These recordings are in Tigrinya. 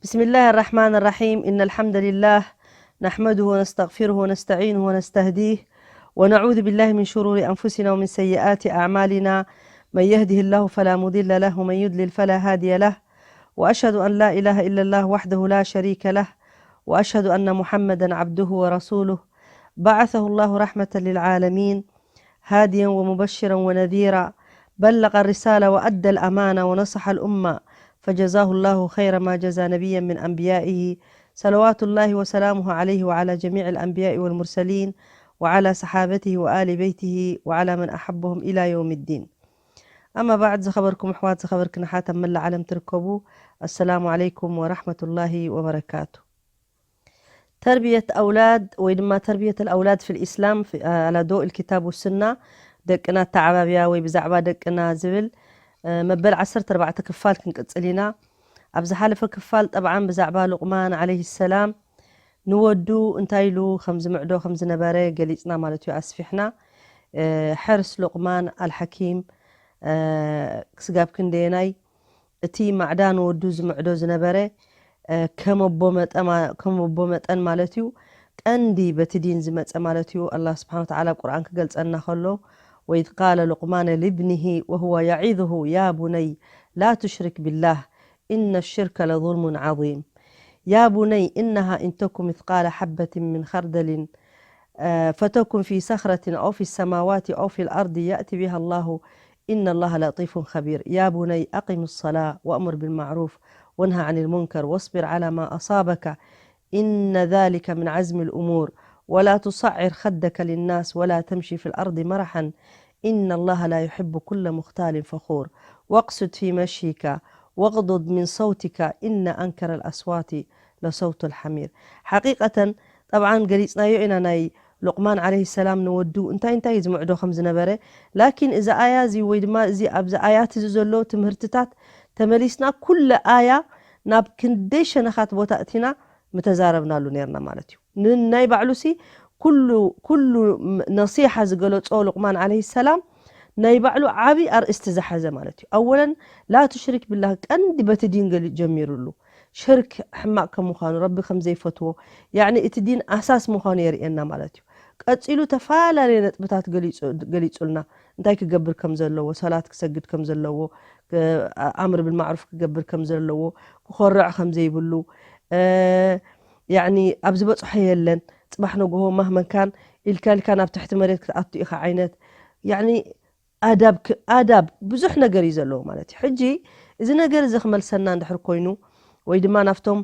بسم الله الرحمن الرحيم. إن الحمد لله نحمده ونستغفره ونستعينه ونستهديه، ونعوذ بالله من شرور أنفسنا ومن سيئات أعمالنا. من يهده الله فلا مضل له، ومن يضلل فلا هادي له. وأشهد أن لا إله إلا الله وحده لا شريك له، وأشهد أن محمدا عبده ورسوله، بعثه الله رحمة للعالمين، هاديا ومبشرا ونذيرا، بلغ الرسالة وأدى الأمانة ونصح الأمة، فجزاه الله خير ما جزى نبيا من أنبيائه، صلوات الله وسلامه عليه وعلى جميع الأنبياء والمرسلين وعلى صحابته وآل بيته وعلى من أحبهم إلى يوم الدين. أما بعد، ዝኸበርኩም ኣሕዋት፣ ዝኸበርክን ኣሓት ኣብ መላእ ዓለም ትርከቡ፣ السلام عليكم ورحمة الله وبركاته. ተርብየት ኣውላድ ወይ ድማ ተርብየት ኣውላድ ፊል ኢስላም ፊ-፣ ኣላ ዶእ ልኪታብ ወሱና፣ ደቅና ኣተዓባብያ ወይ ብዛዕባ ደቅና ዝብል፣ እ፣ መበል ዓሰርተ ኣርባዕተ ክፋል ክንቅጽል ኢና። ኣብ ዝሓለፈ ክፋል ጠብዓን ብዛዕባ ሉቕማን ዓለይሂ ሰላም ንወዱ እንታይ ኢሉ ከም ዝምዕዶ ከም ዝነበረ ገሊጽና ማለት እዩ፣ ኣስፊሕና። እ፣ ሕርስ ሉቕማን ኣልሓኪም፣ እ፣ ክስጋብ ክንደየናይ እቲ ማዕዳ ንወዱ ዝምዕዶ ዝነበረ፣ እ፣ ከም ኣቦ መጠ-፣ ማ-፣ ከም ኣቦ መጠን ማለት እዩ፣ ቀንዲ በቲ ዲን ዝመጸ ማለት እዩ። ኣላህ ስብሓነ ወተዓላ ኣብ ቁርኣን ክገልጸልና ከሎ፣ وإذ قال لقمان لابنه وهو يعظه يا بني لا تشرك بالله إن الشرك لظلم عظيم. يا بني إنها إن تك مثقال حبة من خردل، آه، فتكن في صخرة أو في السماوات أو في الأرض يأت بها الله إن الله لطيف خبير. يا بني أقم الصلاة وأمر بالمعروف وانه عن المنكر واصبر على ما أصابك إن ذلك من عزم الأمور ولا تصعر خدك للناس ولا تمش في الأرض مرحا إن الله لا يحب كل مختال فخور واقصد في مشيك واغضض من صوتك إن أنكر الأصوات لصوت الحمير. ሓቂቀተን፣ ጠብዓን ገሊጽናዮ ኢና ናይ ሉቕማን ዓለይሂ ሰላም ንወዱ እንታይ እንታይ ዝምዕዶ ከም ዝነበረ። ላኪን እዚ ኣያ እዚ ወይ ድማ እዚ ኣብዚ ኣያት እዚ ዘሎ ትምህርትታት ተመሊስና ኩለ ኣያ ናብ ክንደይ ሸነኻት ቦታ እቲና ምተዛረብናሉ ነርና ማለት እዩ። ንናይ ባዕሉሲ ኩሉ፣ ኩሉ ነሲሓ ዝገለጾ ሉቕማን ዓለይሂ ሰላም ናይ ባዕሉ ዓቢ ኣርእስቲ ዝሓዘ ማለት እዩ። ኣወለን ላ ትሽሪክ ቢላህ ቀንዲ በቲ ዲን ገሊ-፣ ጀሚሩሉ። ሽርክ ሕማቕ ከም ምዃኑ፣ ረቢ ከም ዘይፈትዎ፣ ያዕኒ እቲ ዲን ኣሳስ ምዃኑ የርእየና ማለት እዩ። ቀጺሉ ተፈላለየ ነጥብታት ገሊጹ-፣ ገሊጹልና። እንታይ ክገብር ከም ዘለዎ፣ ሰላት ክሰግድ ከም ዘለዎ፣ ክ-፣ ኣምር ብልማዕሩፍ ክገብር ከም ዘለዎ፣ ክኾርዕ ከም ዘይብሉ፣ እ፣ ያዕኒ ኣብ ዝበጽሖ የለን፣ ጽባሕ ንግሆ ማህመን ካን ኢልካ ኢልካ ናብ ትሕቲ መሬት ክትኣቱ ኢኻ ዓይነት፣ ያዕኒ ኣዳብ ክ-፣ ኣዳብ ብዙሕ ነገር እዩ ዘለዎ ማለት እዩ። ሕጂ እዚ ነገር እዚ ክመልሰና እንድሕር ኮይኑ፣ ወይ ድማ ናብቶም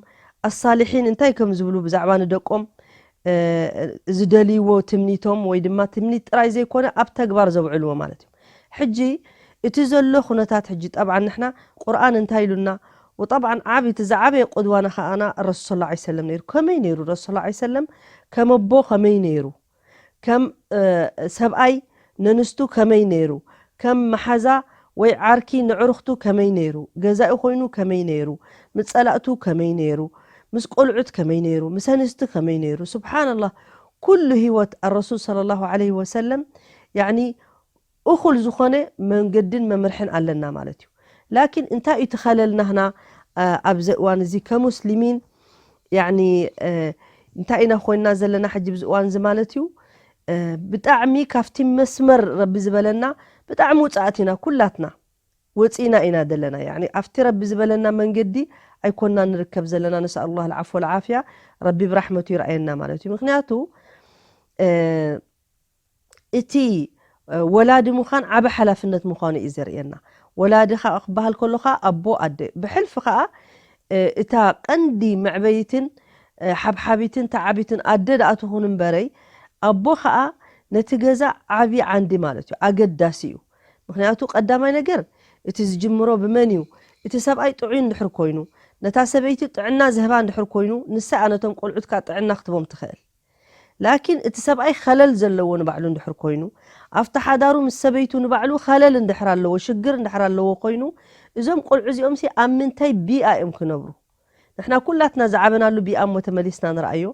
ኣሳሊሒን እንታይ ከም ዝብሉ ብዛዕባ ንደቆም፣ እ፣ ዝደልይዎ ትምኒቶም ወይ ድማ ትምኒት ጥራይ ዘይኮነ ኣብ ተግባር ዘውዕልዎ ማለት እዩ። ሕጂ እቲ ዘሎ ኩነታት ሕጂ ጠብዓን ንሕና ቁርኣን እንታይ ኢሉና፣ ወጠብዓን ዓቢ እቲ ዝዓበየ ቁድዋና ከኣና ረሱል ሰለላሁ ዐለይሂ ወሰለም ነይሩ። ከመይ ነይሩ ረሱል ሰለላሁ ዐለይሂ ወሰለም? ከም ኣቦ ከመይ ነይሩ? ከም፣ እ፣ ሰብኣይ ነንስቱ ከመይ ነይሩ? ከም መሓዛ ወይ ዓርኪ ንዕሩኽቱ ከመይ ነይሩ? ገዛኢ ኮይኑ ከመይ ነይሩ? ምስ ጸላእቱ ከመይ ነይሩ? ምስ ቆልዑት ከመይ ነይሩ? ምስ ኣንስቲ ከመይ ነይሩ? ሱብሓነላህ፣ ኩሉ ህይወት ኣረሱል ሰለላሁ ዐለይሂ ወሰለም፣ ያዕኒ፣ እኹል ዝኾነ መንገድን መምርሕን ኣለና ማለት እዩ። ላኪን እንታይ እዩ እቲ ኸለል ናህና፣ አ፣ ኣብዚ እዋን እዚ ከሙስሊሚን፣ ያዕኒ፣ እ፣ እንታይ ኢና ኮይንና ዘለና ሕጂ ብዚ እዋን እዚ ማለት እዩ? እ፣ ብጣዕሚ ካብቲ መስመር ረቢ ዝበለና ብጣዕሚ ውጽኣት ኢና ኩላትና። ወጺእና ኢና ዘለና። ያዕኒ ኣብቲ ረቢ ዝበለና መንገዲ ኣይኮንና ንርከብ ዘለና። ነስኣሉላህ ኣልዓፍወ ወልዓፍያ፣ ረቢ ብራሕመቱ ይርኣየና ማለት እዩ። ምኽንያቱ፣ እ፣ እቲ፣ እ፣ ወላዲ ምዃን ዓቢ ሓላፍነት ምዃኑ እዩ ዘርእየና። ወላዲ ኸኣ ክበሃል ከሎ ኸኣ ኣቦ፣ ኣደ፣ ብሕልፊ ኸኣ፣ እ፣ እታ ቀንዲ መዕበይትን፣ እ፣ ሓብሓቢትን ተዓቢትን ኣደ ደኣ ትኹን እምበረይ፣ ኣቦ ኸኣ ነቲ ገዛ ዓቢ ዓንዲ ማለት እዩ፣ ኣገዳሲ እዩ። ምኽንያቱ ቀዳማይ ነገር እቲ ዝጅምሮ ብመን እዩ? እቲ ሰብኣይ ጥዑይ እንድሕር ኮይኑ፣ ነታ ሰበይቲ ጥዕና ዝህባ እንድሕር ኮይኑ፣ ንሳ እያ ነቶም ቆልዑት ከኣ ጥዕና ክትቦም ትኽእል። ላኪን እቲ ሰብኣይ ኸለል ዘለዎ ንባዕሉ እንድሕር ኮይኑ፣ ኣብቲ ሓዳሩ ምስ ሰበይቱ ንባዕሉ ኸለል እንድሕር ኣለዎ፣ ሽግር እንድሕር ኣለዎ ኮይኑ፣ እዞም ቆልዑ እዚኦምሲ ኣብ ምንታይ ቢኣ እዮም ክነብሩ? ንሕና ኩላትና ዝዓበናሉ ቢኣ እሞ ተመሊስና ንርኣዮ።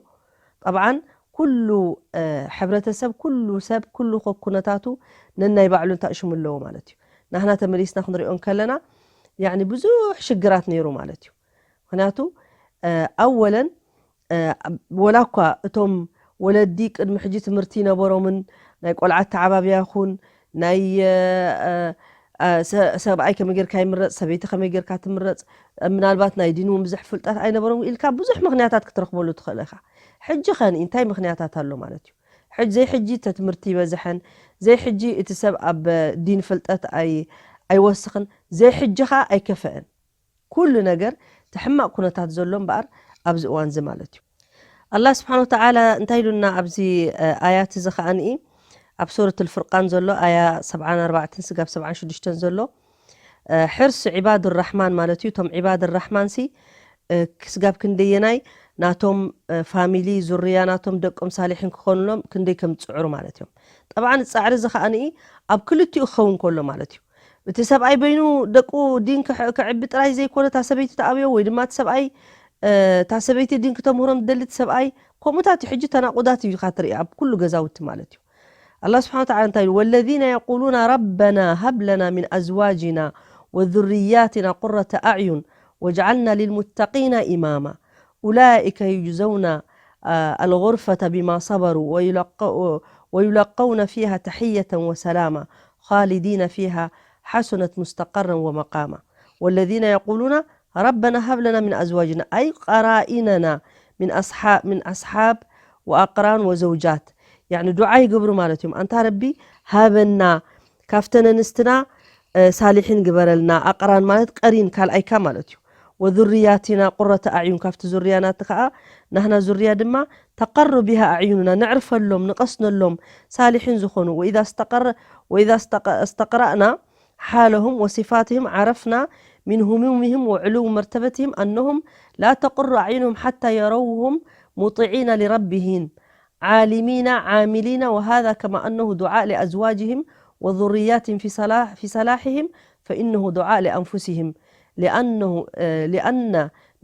ጠብዓን ኩሉ፣ እ፣ ሕብረተሰብ፣ ኩሉ ሰብ፣ ኩሉ ከኩነታቱ ነናይ ባዕሉ እንታይ ሽሙ ኣለዎ ማለት እዩ። ናህና ተመሊስና ክንሪኦ እንከለና፣ ያዕኒ ብዙሕ ሽግራት ነይሩ ማለት እዩ። ምኽንያቱ፣ ኣወለን ወላ እኳ እቶም ወለዲ ቅድሚ ሕጂ ትምህርቲ ይነበሮምን ናይ ቆልዓ ተዓባብያ ይኹን ናይ ሰብኣይ ከመይ ጌርካ ይምረፅ፣ ሰበይቲ ከመይ ጌርካ ትምረፅ፣ ምናልባት ናይ ዲን እውን ብዙሕ ፍልጠት ኣይነበሮም ኢልካ ብዙሕ ምክንያታት ክትረኽበሉ ትኽእል ኢኻ። ሕጂ ኸ እንታይ ምክንያታት ኣሎ ማለት እዩ? ሕጂ ዘይሕጂ እቲ ትምህርቲ ይበዝሐን ዘይሕጂ እቲ ሰብ ኣብ ዲን ፍልጠት ኣይወስኽን ዘይሕጂ ኸዓ ኣይከፈእን። ኩሉ ነገር እቲ ሕማቕ ኩነታት ዘሎ እምበኣር ኣብዚ እዋን እዚ ማለት እዩ። ኣላህ ስብሓን ወተዓላ እንታይ ኢሉና ኣብዚ ኣያት እዚ ከዓኒ ኣብ ሱረት ልፍርቃን ዘሎ ኣያ ሰብዓን ኣርባዕተን ስጋብ ሰብዓን ሽዱሽተን ዘሎ ሕርስ ዒባድ ራሕማን ማለት እዩ። እቶም ዒባድ ራሕማን ሲ ክስጋብ ክንደየናይ ናቶም ፋሚሊ ዙርያ ናቶም ደቆም ሳሊሒን ክኾኑሎም ክንደይ ከም ዝፅዕሩ ማለት እዮም። ጠብዓን ፃዕሪ እዚ ከዓኒ ኣብ ክልቲኡ ክኸውን ከሎ ማለት እዩ። እቲ ሰብኣይ በይኑ ደቁ ዲን ክዕቢ ጥራይ ዘይኮነ እታ ሰበይቲ ተኣብዮ ወይ ድማ እቲ ሰብኣይ እታ ሰበይቲ ዲን ክተምህሮም ዝደሊ እቲ ሰብኣይ ከምኡታት ሕጂ ተናቁዳት እዩ ኢኻ ትርኢ ኣብ ኩሉ ገዛውቲ ማለት እዩ። ኣላህ ስብሓን ወተዓላ እንታይ ኢሉ? ወለዚነ የቁሉና ረበና ሃብ ለና ሚን ኣዝዋጅና ወዙርያትና ቁረተ ኣዕዩን ወጅዓልና ሊልሙተቂና ኢማማ ኡላኢከ ዩጅዘውና ኣልጉርፈተ ቢማ ሰበሩ ወዩለቀውነ ፊሃ ተሕየተን ወሰላማ ኻሊዲነ ፊሃ ሓሱነት ሙስተቀረን ወመቃማ ወለዚነ የቁሉና ረበና ሃብ ለና ሚን ኣዝዋጅና ኣይ ቀራኢነና ሚን ኣስሓብ ወኣቅራን ወዘውጃት ያኒ ዱዓ ይገብሩ ማለት እዮም። ኣንታ ረቢ ሃበና ካብተን ኣንስትና ሳሊሒን ግበረልና። ኣቅራን ማለት ቀሪን ካልኣይካ ማለት እዩ። ወዙርያቲና ቁረተ ኣዕዩን ካብቲ ዙርያ ናቲ ከዓ ናህና ዙርያ ድማ ተቀሩ ቢሃ ኣዕዩንና ነዕርፈሎም ንቀስነሎም ሳሊሒን ዝኾኑ ወኢዛ እስተቀረእና ሓለሁም ወሲፋትህም ዓረፍና ሚን ሁሙምህም ወዕሉው መርተበትህም ኣነሁም ላ ተቅሩ ኣዕዩንሁም ሓታ የረውሁም ሙጢዒና ሊረቢሂም ዓሊሚና ዓሚሊና ወሃዛ ከማ ኣነሁ ዱዓእ ሊኣዝዋጅህም ወዙርያትህም ፊ ሰላሕህም ፈኢነሁ ዱዓእ ሊኣንፉሲህም ሊኣነ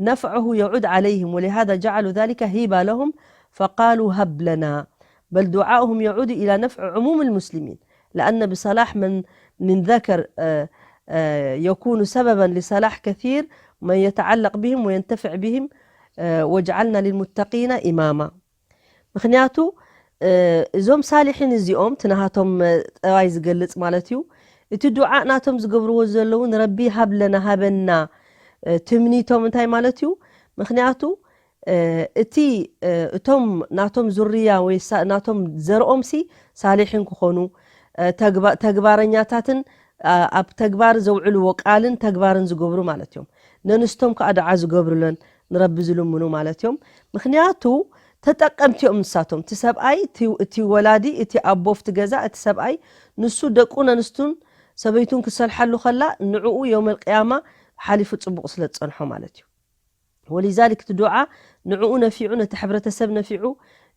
ነፍዐሁ የዑድ ዓለይህም ወሊሃዛ ጀዓሉ ዛሊከ ሂባ ለሁም ፈቃሉ ሀብ ለና በል ዱዓእሁም የዑዱ ኢላ ነፍዕ ዕሙም ልሙስሊሚን ለኣነ ብሰላሕ መን ምን ዘከር የኩኑ ሰበበን ሊሰላሕ ከሲር መን የተዓለቅ ብህም ወየንተፍዕ ብህም ወጅዓልና ሊልሙተቂና ኢማማ። ምክንያቱ እዞም ሳሊሒን እዚኦም እቲ ናሃቶም ጠባይ ዝገልፅ ማለት እዩ። እቲ ዱዓእ ናቶም ዝገብርዎ ዘለዉ ንረቢ ሃብለና ሃበና ትምኒቶም እንታይ ማለት እዩ? ምክንያቱ እቲ እቶም ናቶም ዙርያ ወይ ናቶም ዘርኦም ሲ ሳሊሒን ክኾኑ ተግባረኛታትን ኣብ ተግባር ዘውዕልዎ ቃልን ተግባርን ዝገብሩ ማለት እዮም። ነንስቶም ከዓ ዱዓ ዝገብሩለን ንረቢ ዝልምኑ ማለት እዮም። ምክንያቱ ተጠቀምቲ እዮም ንሳቶም። እቲ ሰብኣይ እቲ ወላዲ እቲ ኣቦ ኣብቲ ገዛ እቲ ሰብኣይ ንሱ ደቁ ነንስቱን ሰበይቱን ክሰልሓሉ ከላ ንዕኡ የውመል ቅያማ ሓሊፉ ፅቡቕ ስለ ዝፀንሖ ማለት እዩ። ወሊዛሊክ እቲ ዱዓ ንዕኡ ነፊዑ ነቲ ሕብረተሰብ ነፊዑ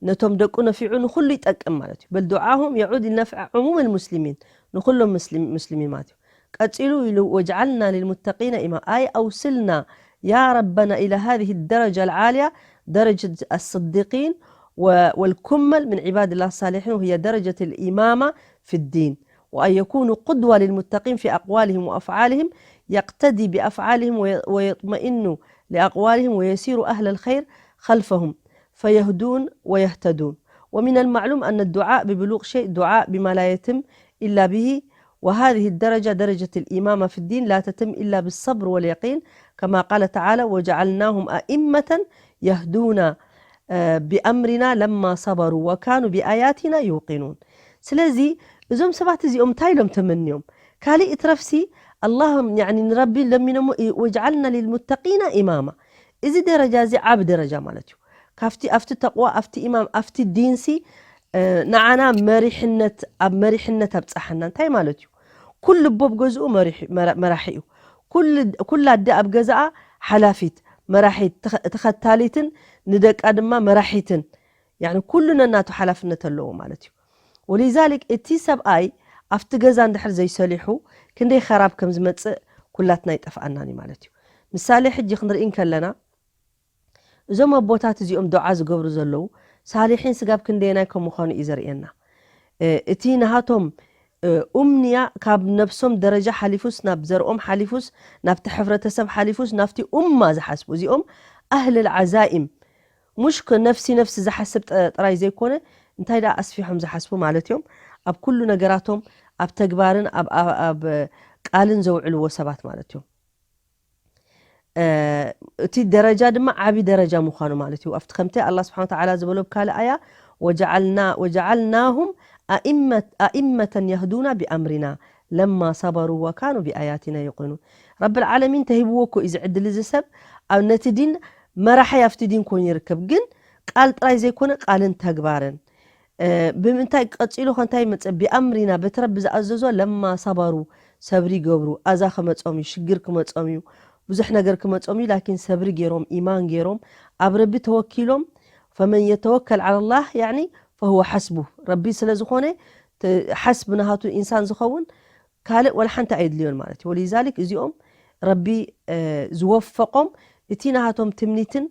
ነቶም ደቁ ነፊዑ ንኩሉ ይጠቅም ማለት እዩ። በል ዱዓሁም የዑድ ነፍዐ ዕሙም ልሙስሊሚን ንኩሎም ሙስሊሚን ማለት እዩ። ቀፂሉ ኢሉ ወጅዓልና ሊልሙተቂነ ኢማ ኣይ ኣውስልና يا ربنا إلى هذه الدرجة العالية درجة الصديقين والكمل من عباد الله الصالحين وهي درجة الإمامة في الدين وأن يكونوا قدوة للمتقين في أقوالهم وأفعالهم يقتدي بأفعالهم ويطمئن لأقوالهم ويسير أهل الخير خلفهم فيهدون ويهتدون. ومن المعلوم أن الدعاء ببلوغ شيء دعاء بما لا يتم إلا به، وهذه الدرجة درجة الإمامة في الدين لا تتم إلا بالصبر واليقين، كما قال تعالى: وجعلناهم أئمة يهدون بأمرنا لما صبروا وكانوا بآياتنا يوقنون. ስለዚ እዞም ሰባት እዚኦም እንታይ ኢሎም ተመንዮም? ካልእ ይትረፍሲ ኣላህ ንረቢ ለሚኖሞ ወጅዓልና ሊልሙተቂና ኢማማ። እዚ ደረጃ እዚ ዓብ ደረጃ ማለት እዩ። ካብቲ ኣብቲ ተቕዋ ኣብቲ ኢማም ኣብቲ ዲንሲ ንዓና መሪሕነት ኣብ መሪሕነት ኣብፀሓና እንታይ ማለት እዩ? ኩሉ ኣቦ ኣብ ገዝኡ መራሒ እዩ። ኩላ ኣደ ኣብ ገዛኣ ሓላፊት መራሒት ተኸታሊትን ንደቃ ድማ መራሒትን ኩሉ ነናቱ ሓላፍነት ኣለዎ ማለት እዩ። ወሊዛሊክ እቲ ሰብኣይ ኣብቲ ገዛ እንድሕር ዘይሰሊሑ ክንደይ ኸራብ ከም ዝመፅእ ኩላትና ይጠፍኣናን እዩ ማለት እዩ። ምሳሌ ሕጂ ክንርኢ እንከለና እዞም ኣቦታት እዚኦም ዱዓ ዝገብሩ ዘለዉ ሳሊሒን ስጋብ ክንደየናይ ከም ምዃኑ እዩ ዘርእየና። እቲ ናሃቶም ኡምንያ ካብ ነብሶም ደረጃ ሓሊፉስ ናብ ዘርኦም ሓሊፉስ ናብቲ ሕብረተሰብ ሓሊፉስ ናብቲ ኡማ ዝሓስቡ እዚኦም ኣህል ዓዛኢም፣ ሙሽ ነፍሲ ነፍሲ ዝሓስብ ጥራይ ዘይኮነ፣ እንታይ ደኣ ኣስፊሖም ዝሓስቡ ማለት እዮም። ኣብ ኩሉ ነገራቶም፣ ኣብ ተግባርን ኣብ ቃልን ዘውዕልዎ ሰባት ማለት እዮም። እቲ ደረጃ ድማ ዓቢ ደረጃ ምዃኑ ማለት እዩ። ኣብቲ ከምቲ ኣላ ስብሓን ተዓላ ዝበሎ ብካልእ ኣያ፣ ወጀዓልናሁም ኣኢመተን የህዱና ብኣምሪና ለማ ሰበሩ ወካኑ ብኣያቲና ይቁኑ። ረብል ዓለሚን ተሂብዎ እኮ እዩ ዝዕድል እዚ ሰብ። ኣብ ነቲ ዲን መራሒ ኣብቲ ዲን ኮይኑ ይርከብ። ግን ቃል ጥራይ ዘይኮነ ቃልን ተግባርን። ብምንታይ ቀጺሉ ከ እንታይ ይመጽእ? ብኣምሪና፣ በቲ ረቢ ዝኣዘዞ፣ ለማ ሰበሩ፣ ሰብሪ ይገብሩ። ኣዛ ክመጾም እዩ፣ ሽግር ክመጾም እዩ፣ ብዙሕ ነገር ክመጾም እዩ። ላኪን ሰብሪ ገይሮም፣ ኢማን ገይሮም፣ ኣብ ረቢ ተወኪሎም። ፈመን የተወከል ዓላ ላህ ያኒ ፈሁወ ሓስቡ። ረቢ ስለ ዝኾነ ሓስብ ናሃቱ ኢንሳን ዝኸውን ካልእ ወላ ሓንቲ ኣየድልዮን ማለት እዩ። ወሊዛሊክ እዚኦም ረቢ ዝወፈቆም እቲ ናሃቶም ትምኒትን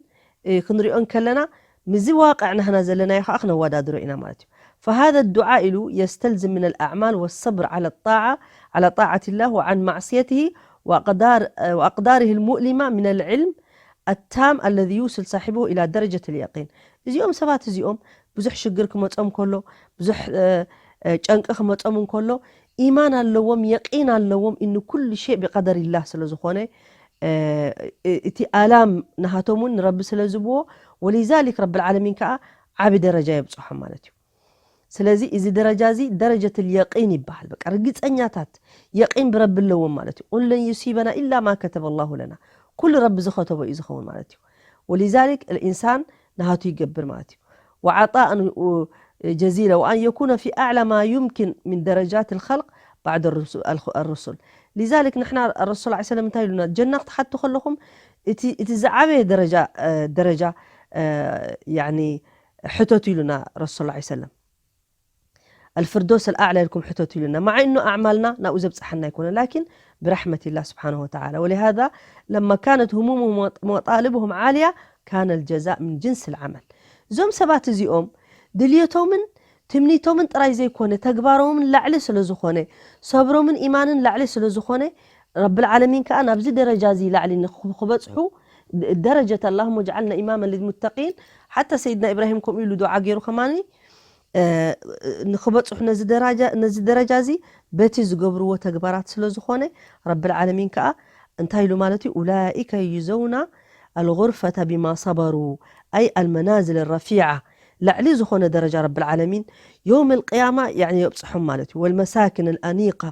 ክንሪኦ እንከለና፣ ምዚ ዋቅዕ ናህና ዘለናዮ ከዓ ክነወዳድሮ ኢና ማለት እዩ። فهذا الدعاء ኢሉ يستلزم من الأعمال والصبر على الطاعة على طاعة الله وعن معصيته وأقدار وأقداره المؤلمة من العلم التام الذي يوصل صاحبه إلى درجة اليقين። እዚኦም ሰባት እዚኦም ብዙሕ ሽግር ክመጾም ከሎ፣ ብዙሕ ጨንቂ ክመጾም እንከሎ፣ ኢማን ኣለዎም፣ የቂን ኣለዎም። ኢኑ ኩሉ ሸይ ብቀደር ኢላህ ስለ ዝኾነ፣ እቲ ኣላም ናሃቶም እውን ንረቢ ስለ ዝብዎ፣ ወሊዛሊክ ረብል ዓለሚን ከዓ ዓቢ ደረጃ የብጽሖም ማለት እዩ። ስለዚ እዚ ደረጃ እዚ ደረጀት የቂን ይበሃል። በቃ ርግጸኛታት፣ የቂን ብረቢ ኣለዎም ማለት እዩ። ቁል ለን ዩሲበና ኢላ ማ ከተበ ላሁ ለና፣ ኩሉ ረቢ ዝኸተቦ እዩ ዝኸውን ማለት እዩ። ወሊዛሊክ ልኢንሳን ናሃቱ ይገብር ማለት እዩ። وعطاء جزيلا وأن يكون في أعلى ما يمكن من درجات الخلق بعد الرسل. لذلك نحن الرسول عليه السلام እንታይ ኢሉና? ጀና ክትሓቱ ከለኹም እቲ ዝዓበየ ደረጃ ደረጃ ያኒ ሕተቱ ኢሉና ረሱል ላ ሰለም። الفردوس الأعلى ኢልኩም ሕተቱ ኢሉና። مع إنه أعمالنا ናብኡ ዘብጽሓና ኣይኮነ፣ لكن برحمة الله سبحانه وتعالى. ولهذا لما كانت همومهم ومطالبهم عالية كان الجزاء من جنس العمل. እዞም ሰባት እዚኦም ድልየቶምን ትምኒቶምን ጥራይ ዘይኮነ፣ ተግባሮምን ላዕሊ ስለ ዝኾነ፣ ሰብሮምን ኢማንን ላዕሊ ስለ ዝኾነ፣ ረብል ዓለሚን ከኣ ናብዚ ደረጃ እዚ ላዕሊ ንኽ-፣ ክበጽሑ ድ-፣ ደረጀት ኣላሁመ ጀዓልና ኢማመን ሊልሙተቂን። ሓታ ሰይድና ኢብራሂም ከምኡ ኢሉ ዱዓ ገይሩ ከማኒ፣ እ፣ ንኽበጽሑ ነዚ ደረጃ፣ ነዚ ደረጃ እዚ በቲ ዝገብርዎ ተግባራት ስለ ዝኾነ፣ ረብል ዓለሚን ከኣ እንታይ ኢሉ ማለት እዩ? ኡላኢከ ዩጀውና ኣልጉርፈተ ቢማ ሰበሩ፣ ኣይ ኣልመናዝል ረፊዓ፣ ላዕሊ ዝኾነ ደረጃ ረብል ዓለሚን የውም ኣልቅያማ፣ ያኒ፣ የብጽሖም ማለት እዩ። ወልመሳኪን ኣልኣኒቃ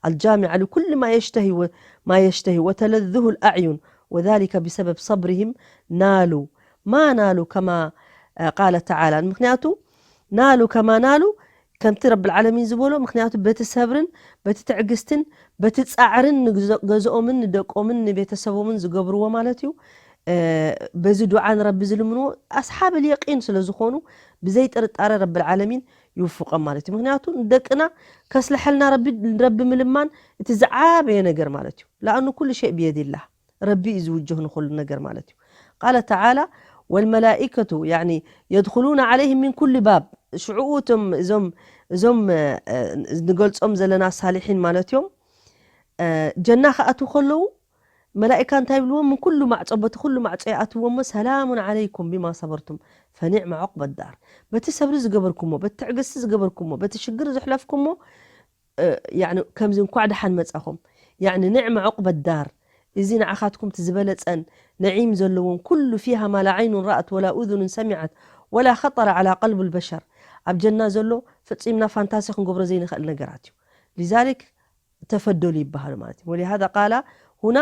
ኣልጃሚዓ ሊኩል ማ የሽተሂ ወ-፣ ማ የሽተሂ ወተለዙሁ ኣልኣዕዩን፣ ወዛሊከ ቢሰበብ ሰብሪሂም ናሉ ማ ናሉ ከማ፣ እ፣ ቃለ ተዓላ። ምኽንያቱ ናሉ ከማ ናሉ፣ ከምቲ ረብል ዓለሚን ዝበሎ፣ ምኽንያቱ በቲ ሰብርን በቲ ትዕግስትን በቲ ጻዕርን ንግዘ-፣ ገዝኦምን ንደቆምን ንቤተሰቦምን ዝገብርዎ ማለት እዩ። እ፣ በዚ ዱዓ ንረቢ ዝልምንዎ ኣስሓብ ልየቂን ስለ ዝኾኑ፣ ብዘይ ጥርጣረ ረብል ዓለሚን ይውፍቆም ማለት እዩ። ምኽንያቱ ንደቅና ከስልሐልና ረቢ፣ ንረቢ ምልማን እቲ ዝዓበየ ነገር ማለት እዩ። ለኣኑ ኩሉ ሸይ ብየድላህ፣ ረቢ እዩ ዝውጅህ ንኹሉ ነገር ማለት እዩ። ቃለ ተዓላ፣ ወልመላኢከቱ፣ ያኒ፣ የድኹሉነ ዓለይሂም ሚን ኩሊ ባብ። ሽዑኡ እቶም፣ እዞም፣ እዞም፣ እ፣ ንገልጾም ዘለና ሳሊሒን ማለት እዮም። እ፣ ጀና ክኣትዉ ከለዉ፣ መላኢካ እንታይ ይብልዎም? ምን ኩሉ ማዕጾ፣ በቲ ኩሉ ማዕጾ ይኣትዎም እሞ፣ ሰላሙን ዓለይኩም ቢማ ሰበርቱም ፈኒዕመ ዑቅበት ዳር። በቲ ሰብሪ ዝገበርኩሞ፣ በቲ ትዕግስቲ ዝገበርኩሞ፣ በቲ ሽግር ዘሕለፍኩሞ፣ እ፣ ያኒ ከምዚ እንኳዕ ደሓን መጻኹም። ያኒ ንዕመ ዑቅበት ዳር፣ እዚ ንዓኻትኩም እቲ ዝበለጸን ነዒም ዘለዎም፣ ኩሉ ፊሃ ማ ላ ዓይኑን ረኣት ወላ ኡዙኑን ሰሚዐት ወላ ኸጠረ ዓላ ቀልቢ ልበሸር። ኣብ ጀና ዘሎ ፈጺምና ፋንታሲ ክንገብሮ ዘይንኽእል ነገራት እዩ። ሊዛሊክ ተፈደሉ ይበሃሉ ማለት እዩ። ወሊሃዛ ቃላ ሁና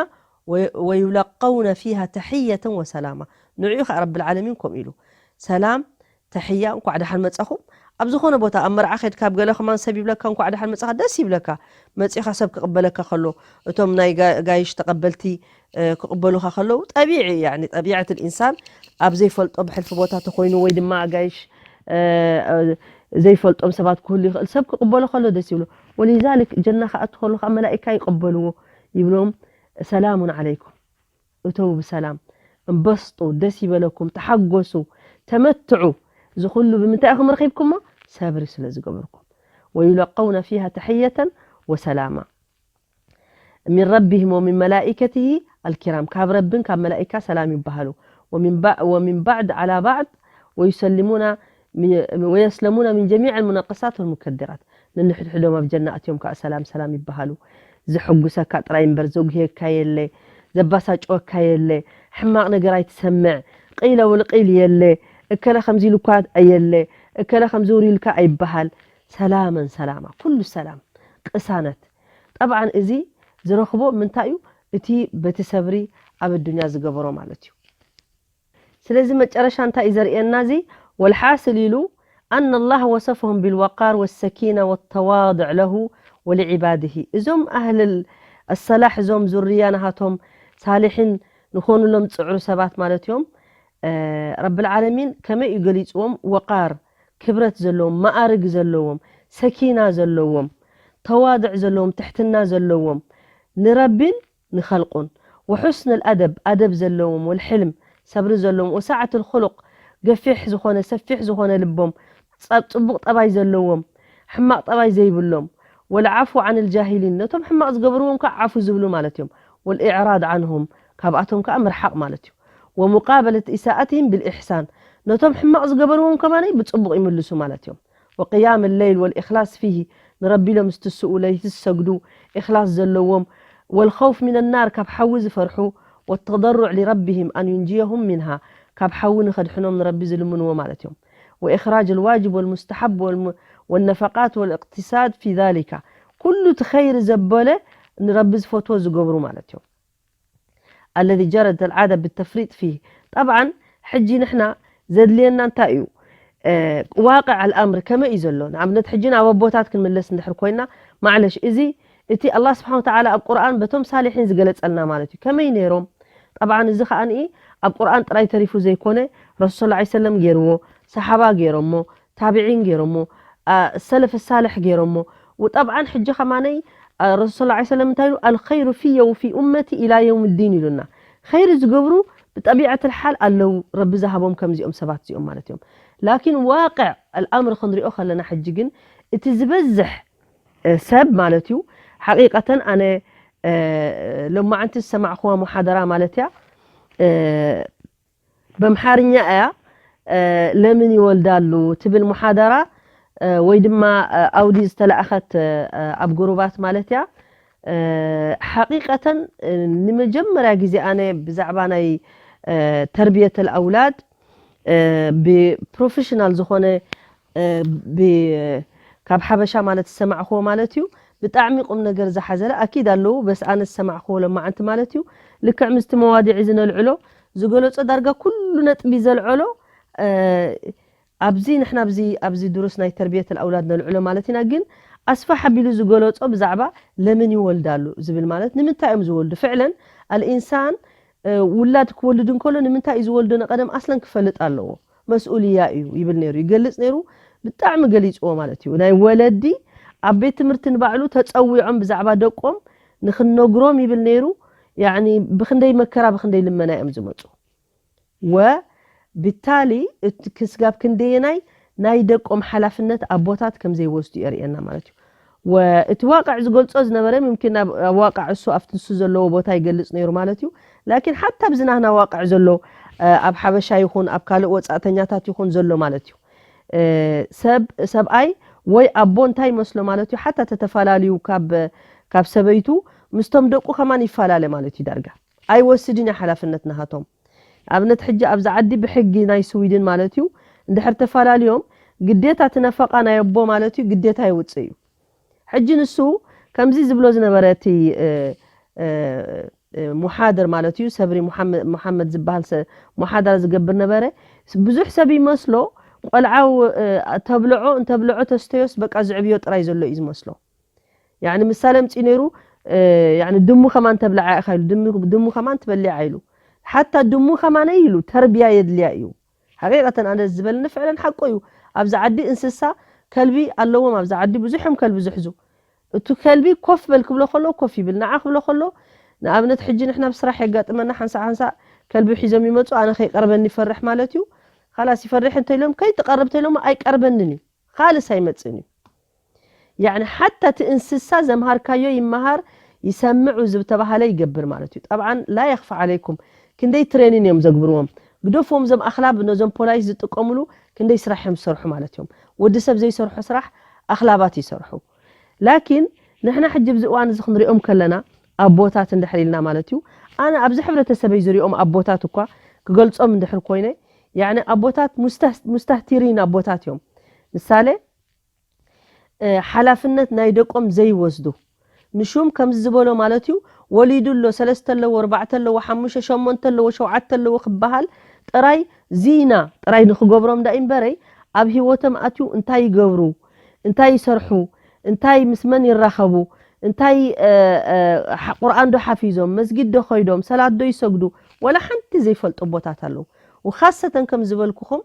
ወ-፣ ወዩለቀውነ ፊሃ ተሕየተን ወሰላማ። ንዕኡ ኸዓ ረብል ዓለሚን ከምኡ ኢሉ፣ ሰላም፣ ተሕያ፣ እንኳዕ ደሓን መጻኹም። ኣብ ዝኾነ ቦታ፣ ኣብ መርዓ ኸድካ፣ ኣብ ገለ ከማን ሰብ ይብለካ፣ እንኳዕ ደሓን መጻኻ፣ ደስ ይብለካ። መጺኻ ሰብ ክቕበለካ ከሎ፣ እቶም ናይ ጋ-፣ ጋይሽ ተቐበልቲ፣ እ፣ ክቕበሉኻ ከለዉ፣ ጠቢዒ፣ ያኒ፣ ጠቢዐት ልኢንሳን ኣብ ዘይፈልጦ ብሕልፊ ቦታ ተኾይኑ ወይ ድማ ኣጋይሽ፣ እ፣ እ፣ ዘይፈልጦም ሰባት ክህሉ ይኽእል፣ ሰብ ክቕበሎ ከሎ ደስ ይብሎ። ወሊዛሊክ ጀና ክኣቱ ከሎ ኸዓ መላኢካ ይቐበልዎ፣ ይብሎም፣ ሰላሙን ዓለይኩም። እተው ብሰላም፣ እንበስጡ፣ ደስ ይበለኩም፣ ተሓጎሱ፣ ተመትዑ። እዚ ኩሉ ብምንታይ ኢኹም ረኺብኩሞ? ሰብሪ ስለ ዝገበርኩም። ወዩለቀውነ ፊሃ ተሕየተን ወሰላማ ሚን ረቢሂም ወሚን መላኢከቲሂ ኣልኪራም። ካብ ረብን ካብ መላኢካ ሰላም ይበሃሉ። ومن بعد على بعض ويسلمون ويسلمون من جميع المنقصات والمكدرات. ነንሕድሕዶም ኣብ ጀና ኣትዮም ከዓ ሰላም ሰላም ይበሃሉ። ዘሐጉሰካ ጥራይ እምበር ዘጉህየካ የለ፣ ዘባሳጭወካ የለ፣ ሕማቕ ነገር ኣይትሰምዕ፣ ቂለ ውልቂል የለ፣ እከለ ከምዚ ኢሉካ የለ፣ እከለ ከምዚ ውሪልካ ኣይበሃል። ሰላመን ሰላማ፣ ኩሉ ሰላም፣ ቅሳነት። ጠብዓን እዚ ዝረኽቦ ምንታይ እዩ? እቲ በቲ ሰብሪ ኣብ ኣዱንያ ዝገበሮ ማለት እዩ። ስለዚ መጨረሻ እንታይ እዩ ዘርእየና እዚ? ወልሓስል ኢሉ أن الله وصفهم بالوقار والسكينة والتواضع له ولعباده። እዞም ኣህል ኣሰላሕ እዞም ዙርያ ናሃቶም ሳሊሒን ንኾኑሎም ፅዕሩ ሰባት ማለት እዮም። ረብል ዓለሚን ከመይ እዩ ገሊፅዎም? ወቃር ክብረት ዘለዎም፣ መኣርግ ዘለዎም፣ ሰኪና ዘለዎም፣ ተዋድዕ ዘለዎም፣ ትሕትና ዘለዎም ንረቢን ንኸልቁን ወሑስን ኣደብ ኣደብ ዘለዎም ወልሕልም ሰብሪ ዘለዎም ወሳዓት ልኩሉቅ ገፊሕ ዝኾነ ሰፊሕ ዝኾነ ልቦም ጸብ- ጽቡቕ ጠባይ ዘለዎም ሕማቕ ጠባይ ዘይብሎም ወልዓፉ ዓን ልጃሂሊን ነቶም ሕማቕ ዝገበርዎም ከዓ ዓፉ ዝብሉ ማለት እዮም። ወልኢዕራድ ዓንሁም ካብኣቶም ከዓ ምርሓቕ ማለት እዩ። ወሙቃበለት ኢሳኣትህም ብልኢሕሳን ነቶም ሕማቕ ዝገበርዎም ከማነይ ብጽቡቕ ይምልሱ ማለት እዮም። ወቅያም ለይል ወልእክላስ ፊሂ ንረቢ ኢሎም ዝትስኡ ለይቲ ዝሰግዱ እክላስ ዘለዎም ወልኸውፍ ሚን ናር ካብ ሓዊ ዝፈርሑ ወተضርዕ ሊረቢሂም ኣን ዩንጅየሁም ሚንሃ ካብ ሓዊ ንኸድሕኖም ንረቢ ዝልምንዎ ማለት እዮም። ወእኽራጅ ልዋጅብ ወልሙስተሓብ ወነፈቃት ወልእቅትሳድ ፊ ዛሊካ ኩሉ እቲ ኸይሪ ዘበለ ንረቢ ዝፈትዎ ዝገብሩ ማለት እዮም። ኣለዚ ጀረት ኣልዓዳ ብተፍሪጥ ፊህ ጠብዓን ሕጂ ንሕና ዘድልየና እንታይ እዩ? ዋቅዕ ኣልኣምር ከመይ እዩ ዘሎ? ንኣብነት ሕጂ ናብ ኣቦታት ክንምለስ እንድሕር ኮይና ማዕለሽ እዚ እቲ ኣላህ ስብሓን ወተዓላ ኣብ ቁርኣን በቶም ሳሊሒን ዝገለጸልና ማለት እዩ። ከመይ ነይሮም? ጠብዓን እዚ ከኣ ንኢ ኣብ ቁርኣን ጥራይ ተሪፉ ዘይኮነ ረሱል ስ ሰለም ገይርዎ፣ ሰሓባ ገይሮሞ፣ ታብዒን ገይሮሞ፣ ሰለፍ ሳልሕ ገይሮሞ። ወጠብዓን ሕጂ ከማነይ ረሱል ስ ሰለም እንታይ ኢሉ? ኣልኸይሩ ፊየ ወፊ ኡመቲ ኢላ የውም ዲን ኢሉና። ኸይሪ ዝገብሩ ብጠቢዐት ልሓል ኣለዉ፣ ረቢ ዝሃቦም ከምዚኦም ሰባት እዚኦም ማለት እዮም። ላኪን ዋቅዕ ኣልኣምር ክንሪኦ ከለና ሕጂ ግን እቲ ዝበዝሕ ሰብ ማለት እዩ። ሓቂቀተን ኣነ ሎማዓንቲ ዝሰማዕኹዋ ሙሓደራ ማለት እያ በምሓርኛ እያ። ለምን ይወልዳሉ ትብል ሙሓደራ ወይ ድማ ኣውዲ ዝተላእኸት ኣብ ጉሩባት ማለት እያ። ሓቂቀተን ንመጀመርያ ግዜ ኣነ ብዛዕባ ናይ ተርብየት ኣውላድ ብፕሮፌሽናል ዝኾነ ካብ ሓበሻ ማለት ዝሰማዕክዎ ማለት እዩ። ብጣዕሚ ቁም ነገር ዝሓዘለ ኣኪድ ኣለዉ በስ ኣነ ዝሰማዕክዎ ሎማዓንቲ ማለት እዩ። ልክዕ ምስቲ መዋዲዒ ዝነልዕሎ ዝገለጾ ዳርጋ ኩሉ ነጥቢ ዘልዐሎ ኣብዚ ንሕና ኣብዚ ኣብዚ ድሩስ ናይ ተርብየት ኣውላድ ነልዕሎ ማለት ኢና። ግን ኣስፋሕ ኣቢሉ ዝገለጾ ብዛዕባ ለምን ይወልዳሉ ዝብል ማለት ንምንታይ እዮም ዝወልዱ ፍዕለን ኣልኢንሳን ውላድ ክወልድ እንከሎ ንምንታይ እዩ ዝወልዶ ንቀደም ኣስለን ክፈልጥ ኣለዎ። መስኡልያ እዩ ይብል ነይሩ ይገልጽ ነይሩ። ብጣዕሚ ገሊጽዎ ማለት እዩ። ናይ ወለዲ ኣብ ቤት ትምህርቲ ንባዕሉ ተጸዊዖም ብዛዕባ ደቆም ንክነግሮም ይብል ነይሩ። ያኒ ብክንደይ መከራ ብክንደይ ልመና እዮም ዝመጹ። ወ ብታሊ እቲ ክስጋብ ክንደየናይ ናይ ደቆም ሓላፍነት ኣቦታት ከም ዘይወስዱ የርእየና ማለት እዩ። ወእቲ ዋቃዕ ዝገልጾ ዝነበረ ምምኪን ናብ ዋቃዕ እሱ ኣብቲ ንሱ ዘለዎ ቦታ ይገልጽ ነይሩ ማለት እዩ። ላኪን ሓታ ኣብዚ ናህና ዋቃዕ ዘሎ ኣብ ሓበሻ ይኹን ኣብ ካልእ ወጻእተኛታት ይኹን ዘሎ ማለት እዩ። ሰብ ሰብኣይ ወይ ኣቦ እንታይ ይመስሎ ማለት እዩ። ሓታ ተተፈላለዩ ካብ ካብ ሰበይቱ ምስቶም ደቁ ከማን ይፈላለ ማለት እዩ። ዳርጋ ኣይወስድን እዩ ሓላፍነት ናሃቶም። ኣብነት ሕጂ ኣብዚ ዓዲ ብሕጊ ናይ ስዊድን ማለት እዩ እንድሕር ተፈላለዮም ግዴታ እቲ ነፈቃ ናይ ኣቦ ማለት እዩ ግዴታ የውፅእ እዩ። ሕጂ ንሱ ከምዚ ዝብሎ ዝነበረ እቲ ሙሓድር ማለት እዩ ሰብሪ ሙሓመድ ዝበሃል ሙሓደራ ዝገብር ነበረ። ብዙሕ ሰብ ይመስሎ ቆልዓው ተብልዖ እንተብልዖ ተስተዮስ በቃ ዝዕብዮ ጥራይ ዘሎ እዩ ዝመስሎ። ያኒ ምሳሌ ኣምፂኡ ነይሩ። ያኒ ድሙ ከማን ተብልዓ ኢኻ ኢሉ ድሙ ከማን ትበሊዓ ኢሉ ሓታ ድሙ ከማነ ኢሉ ተርቢያ የድልያ እዩ። ሓቂቀተን ኣነ ዝበልኒ ፍዕለን ሓቆ እዩ። ኣብዚ ዓዲ እንስሳ ከልቢ ኣለዎም ኣብዚ ዓዲ ብዙሕ እዮም ከልቢ ዝሕዙ። እቲ ከልቢ ኮፍ በል ክብሎ ከሎ ኮፍ ይብል ንዓ ክብሎ ከሎ ንኣብነት ሕጂ ንሕና ብስራሕ የጋጥመና ሓንሳእ ሓንሳእ ከልቢ ሒዞም ይመፁ ኣነ ከይቀርበኒ ይፈርሕ ማለት እዩ። ካላስ ይፈርሕ እንተኢሎም ከይትቀርብ ተኢሎም ኣይቀርበንን እዩ። ካልስ ኣይመፅእን እዩ። ያኒ ሓታ እቲ እንስሳ ዘምሃርካዮ ይመሃር ይሰምዑ ዝተባሃለ ይገብር ማለት እዩ። ጠብዓን ላ የኽፋ ዓለይኩም ክንደይ ትሬኒን እዮም ዘግብርዎም። ግደፎም፣ እዞም ኣኽላብ ነዞም ፖላይስ ዝጥቀምሉ ክንደይ ስራሕ እዮም ዝሰርሑ ማለት እዮም። ወዲ ሰብ ዘይሰርሖ ስራሕ ኣኽላባት ይሰርሑ። ላኪን ንሕና ሕጂ ኣብዚ እዋን እዚ ክንሪኦም ከለና ኣቦታት እንድሕር ኢልና ማለት እዩ። ኣነ ኣብዚ ሕብረተሰበይ ዝሪኦም ኣቦታት እኳ ክገልጾም እንድሕር ኮይነ፣ ያኒ ኣቦታት ሙስተህ-፣ ሙስተህቲሪን ኣቦታት እዮም። ምሳሌ እ፣ ሓላፍነት ናይ ደቆም ዘይወስዱ፣ ንሹም ከምዚ ዝበሎ ማለት እዩ። ወሊዱ ኣሎ፣ ሰለስተ ኣለዎ፣ ኣርባዕተ ኣለዎ፣ ሓሙሽተ ሸሞንተ ኣለዎ፣ ሸውዓተ ኣለዎ ክበሃል ጥራይ ዚና ጥራይ ንክገብሮም ዳ እምበረይ፣ ኣብ ህይወቶም ኣትዩ እንታይ ይገብሩ፣ እንታይ ይሰርሑ፣ እንታይ ምስ መን ይራኸቡ፣ እንታይ እ፣ እ፣ ሓ-፣ ቁርኣን ዶ ሓፊዞም፣ መስጊድ ዶ ኸይዶም፣ ሰላት ዶ ይሰግዱ፣ ወላ ሓንቲ ዘይፈልጡ ኣቦታት ኣለዉ። ወኻሰተን ከም ዝበልኩኹም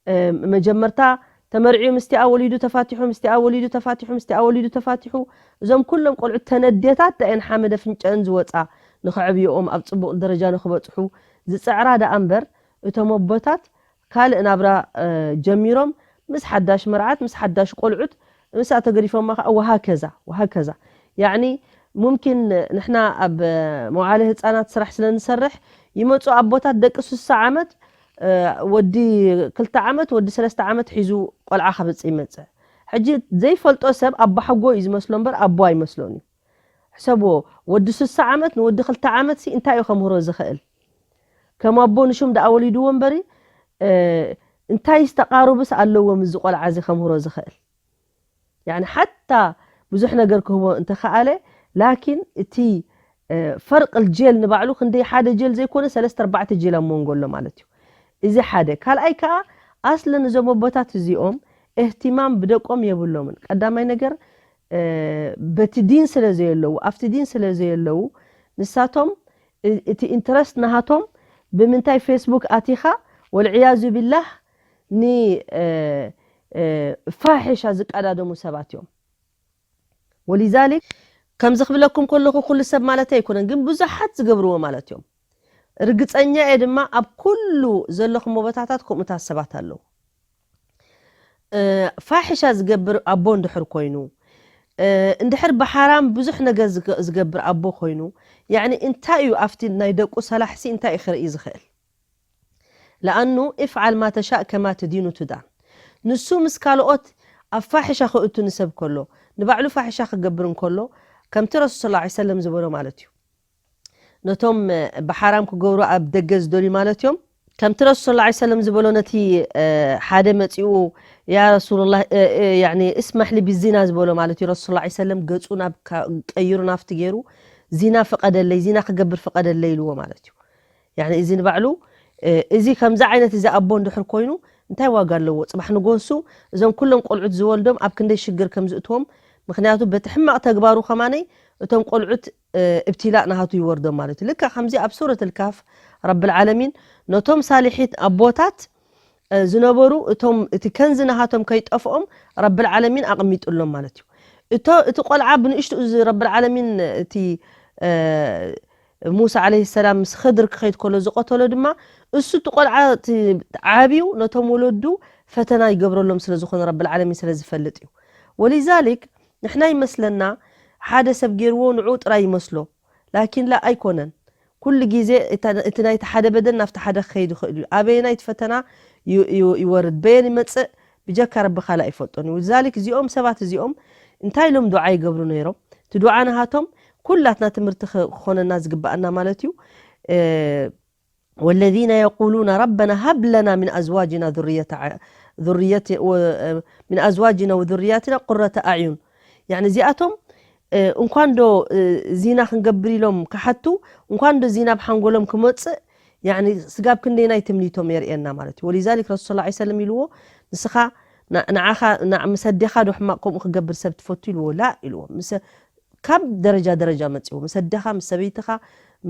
እ፣ መጀመርታ ተመርዕዩ ምስቲኣ ወሊዱ ተፋቲሑ፣ ምስቲኣ ወሊዱ ተፋቲሑ፣ ምስቲኣ ወሊዱ ተፋቲሑ፣ እዞም ኩሎም ቆልዑት ተነዴታት ዳየን ሓመደ ፍንጨን ዝወፃ፣ ንኸዕብዮኦም ኣብ ፅቡቕ ደረጃ ንኽበፅሑ ዝፅዕራ ደኣ እምበር፣ እቶም ኣቦታት ካልእ ናብራ እ፣ ጀሚሮም ምስ ሓዳሽ መርዓት፣ ምስ ሓዳሽ ቆልዑት ምስኣ ተገዲፎማ ከዓ ወሃከዛ ወሃከዛ። ያዕኒ ሙምኪን ንሕና ኣብ መዋዕለ ህፃናት ስራሕ ስለ ንሰርሕ፣ ይመፁ ኣቦታት ደቂ ስሳ ዓመት እ፣ ወዲ ክልተ ዓመት፣ ወዲ ሰለስተ ዓመት ሒዙ ቆልዓ ከብጽእ ይመጽእ። ሕጂ ዘይፈልጦ ሰብ ኣቦሓጎ እዩ ዝመስሎ እምበር ኣቦ ኣይመስሎን እዩ። ሕሰብዎ፣ ወዲ ስሳ ዓመት ንወዲ ክልተ ዓመት ሲ እንታይ እዩ ከምህሮ ዝኽእል? ከም ኣቦ ንሹም ደኣ ወሊድዎ እምበሪ፣ እ፣ እንታይ ዝተቓሩብስ ኣለዎ ምስዚ ቆልዓ እዚ ከምህሮ ዝኽእል? ያኒ ሓታ ብዙሕ ነገር ክህቦ እንተኸኣለ፣ ላኪን እቲ እ፣ ፈርቅ ጀል ንባዕሉ ክንደይ ሓደ ጀል ዘይኮነ ሰለስተ ኣርባዕተ ጀል ኣብ መንጎ ኣሎ ማለት እዩ። እዚ ሓደ። ካልኣይ ከዓ ኣስለን እዞም ኣቦታት እዚኦም እህትማም ብደቆም የብሎምን። ቀዳማይ ነገር እ፣ በቲ ዲን ስለ ዘየለዉ፣ ኣብቲ ዲን ስለ ዘየለዉ፣ ንሳቶም እ፣ እቲ ኢንትረስት ናሃቶም ብምንታይ ፌስቡክ ኣቲኻ ወልዕያዙ ቢላህ ን እ፣ እ፣ ፋሒሻ ዝቀዳደሙ ሰባት እዮም። ወሊዛሊክ ከምዚ ክብለኩም ከለኹ ኩሉ ሰብ ማለት ኣይኮነን፣ ግን ብዙሓት ዝገብርዎ ማለት እዮም። ርግፀኛ እየ ድማ ኣብ ኩሉ ዘለኹም ቦታታት ከምኡታት ሰባት ኣለዉ። እ፣ ፋሒሻ ዝገብር ኣቦ እንድሕር ኮይኑ፣ እ፣ እንድሕር ብሓራም ብዙሕ ነገር ዝገ-፣ ዝገብር ኣቦ ኮይኑ፣ ያዕኒ እንታይ እዩ ኣብቲ ናይ ደቁ ሰላሕሲ እንታይ እዩ ክርኢ ዝኽእል? ለኣኑ ኢፍዓል ማ ተሻእ ከማ ትዲኑ ቱዳን። ንሱ ምስ ካልኦት ኣብ ፋሒሻ ክእቱ ንሰብ ከሎ፣ ንባዕሉ ፋሒሻ ክገብር እንከሎ፣ ከምቲ ረሱል ሰለላሁ ዐለይሂ ወሰለም ዝበሎ ማለት እዩ። ነቶም፣ እ፣ ብሓራም ክገብሩ ኣብ ደገ ዝደልዩ ማለት እዮም። ከምቲ ረሱል ሰለላሁ ዐለይሂ ወሰለም ዝበሎ ነቲ፣ እ፣ ሓደ መጺኡ፣ "ያ ረሱሉላህ፣ እ፣ እ፣ ያኒ እስማሕ ሊ ቢዚና" ዝበሎ ማለት እዩ። ረሱል ሰለላሁ ዐለይሂ ወሰለም ገጹ ናብ ካ-፣ ቀይሩ ናፍቲ ገይሩ፣ "ዚና ፍቐደለይ፣ ዚና ክገብር ፍቐደለይ" ኢልዎ ማለት እዩ። ያኒ እዚ ንባዕሉ፣ እ፣ እዚ ከምዚ ዓይነት እዚ ኣቦ እንድሕር ኮይኑ እንታይ ዋጋ ኣለዎ? ጽባሕ ንጎሱ እዞም ኩሎም ቆልዑት ዝወልዶም ኣብ ክንደይ ሽግር ከም ዝእትዎም፣ ምኽንያቱ በቲ ሕማቕ ተግባሩ ከማነይ እቶም ቆልዑት፣ እ፣ እብትላእ ናሃቱ ይወርዶም ማለት እዩ። ልክዕ ከምዚ ኣብ ሱረት ኣልካፍ ረብል ዓለሚን ነቶም ሳሊሒት ኣቦታት፣ እ፣ ዝነበሩ እቶም እቲ ከንዚ ናሃቶም ከይጠፍኦም ረብል ዓለሚን ኣቐሚጡሎም ማለት እዩ። እቶ-፣ እቲ ቆልዓ ብንእሽቱ እዚ ረብል ዓለሚን እቲ፣ እ፣ ሙሳ ዓለይሂ ሰላም ምስ ኽድር ክኸይድ ከሎ ዝቐተሎ ድማ እሱ እቲ ቆልዓ እቲ ዓብዩ ነቶም ወለዱ ፈተና ይገብረሎም ስለ ዝኾነ ረብል ዓለሚን ስለ ዝፈልጥ እዩ። ወሊዛሊክ ንሕና ይመስለና ሓደ ሰብ ገይርዎ ንዑ ጥራይ ይመስሎ። ላኪን ላ ኣይኮነን። ኩሉ ግዜ እታ-፣ እቲ ናይቲ ሓደ በደል ናብቲ ሓደ ክኸይድ ይኽእል እዩ። ኣበየናይ እቲ ፈተና ዩ-፣ ዩ-፣ ይወርድ፣ በየን ይመጽእ ብጀካ ረቢ ካልእ ኣይፈልጦን እዩ። ወሊዛሊክ እዚኦም ሰባት እዚኦም እንታይ ኢሎም ዱዓ ይገብሩ ነይሮም? እቲ ዱዓ ናሃቶም ኩላትና ትምህርቲ ክ-፣ ክኾነና ዝግበኣና ማለት እዩ። እ፣ ወለዚነ የቁሉነ ረበና ሃብ ለና ሚን ኣዝዋጅና ዙርየተ ዓ-፣ ዙርየተ ወ-፣ ሚን ኣዝዋጅና ወዙርያትና ቁረተ ኣዕዩን። ያኒ እዚኣቶም፣ እ፣ እንኳን ዶ፣ እ፣ ዚና ክንገብር ኢሎም ክሓቱ፣ እንኳን ዶ ዚና ኣብ ሓንጎሎም ክመጽእ፣ ያኒ ስጋብ ክንደየናይ ትምኒቶም የርእየና ማለት እዩ። ወሊዛሊክ ረሱል ሰለላሁ ዐለይሂ ወሰለም ኢልዎ፣ ንስኻ ና-፣ ንዓኻ፣ ና-፣ ምስ ኣዴኻ ዶ ሕማቕ ከምኡ ክገብር ሰብ ትፈቱ ኢልዎ? ላ ኢልዎ። ምስ ካብ ደረጃ ደረጃ መጺዎ፣ ምስ ኣደኻ፣ ምስ ሰበይትኻ፣